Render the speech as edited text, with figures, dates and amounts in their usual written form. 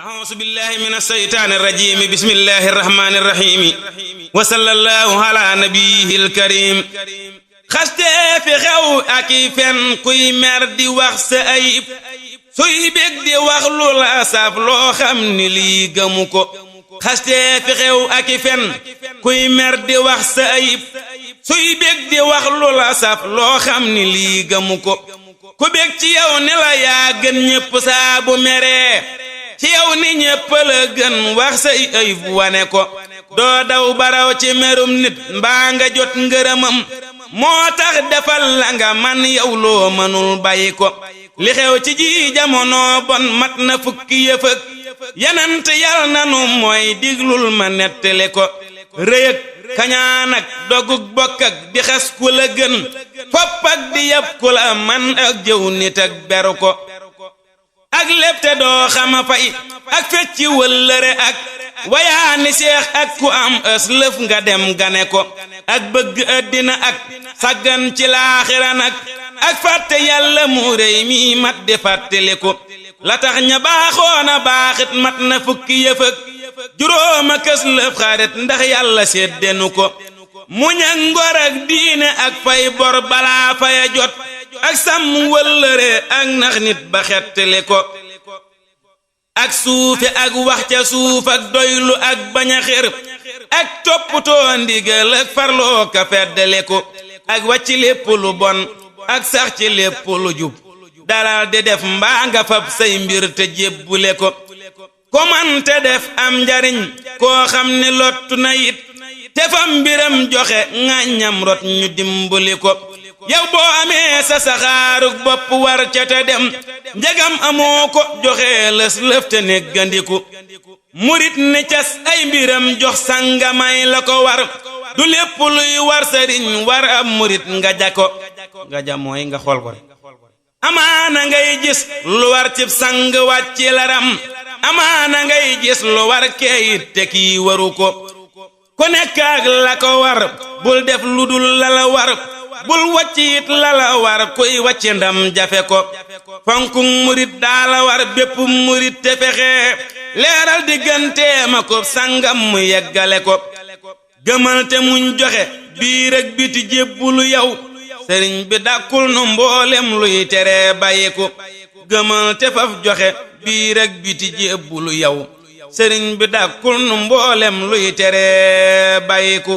أعوذ بالله من الشيطان الرجيم بسم الله الرحمن الرحيم وصلى الله على نبيه الكريم xaste fi xew ak i fen kuy mer di wax sa ayib suy bég di wax lu la saf loo xam ni lii gëmu ko xaste fi xew ak i fen kuy mer di wax sa ayib suy bég di wax lu la saf loo xam ni lii gëmu ko ku bég ci yow ni la yaa gën ñépp saa bu meree ci yow ni ñépp la gën wax say ayib wane ko doo daw baraw ci merum nit mbaa nga jot ngërëmam moo tax defal la nga man yow loo mënul bàyyi ko li xew ci ji jamono bon mat na fukki yëfëg yenant yal nanu mooy diglul ma nettali ko rëyëg kañaan ak dogug bokk ak di xas ku la gën fopp ak di yab ku la man ak jëw nit ak beru ko ak lépp te doo xama fay ak fecci wëllëre ak wayaani seex ak ku am ës lëf nga dem gane ko ak bëgg àddina ak saggan ci laaxira nag ak fàtte yàlla mu réy mi mat di fàttali ko la tax ña baaxoona baaxit mat na fukki yëfëg juróoma kës lëf xarit ndax yàlla seddenu ko muñ ak ngor ak diine ak fay bor balaa faya jot ak sàmm wëllëre ak nax nit ba xettali ko ak suufe ak wax ca suuf ak doylu ak bañ a xër ak toppatoo ndigal ak farloo ka feddale ko ak wàcc lépp lu bon ak sax ci lépp lu jub dalal di def mbaa nga fab say mbir te jébbule ko ko man te def am njariñ koo xam ne lottu na it te fam mbiram joxe ŋàññam rot ñu dimbali ko yow boo amee sa saxaarug bopp war ca te dem njegam amoo ko joxe lës lëf te neggandiku murit ne cas ay mbiram jox sangamay la ko war du lépp luy war sëriñ war ab murit nga ja ko nga ja mooy nga xool ko rek amaana ngay gis lu war cib sang wàcci laram amaana ngay gis lu war keeyit te kii waru ko ku nekk ak la ko war bul def lu dul la la war bul wàccit la la war kuy wàcc ndam jafe ko fonku murit daa la war bépp murit te fexe leeral digganteem ak sangam mu yeggale ko gëmal te muñ joxe biir ak biti jébbulu yow sëriñ bi dàkkul nu mboolem luy tere bàyyi ko gëmal te faf joxe biir ak biti jébbulu yow sëriñ bi dàkkul nu mboolem luy tere bàyyi ko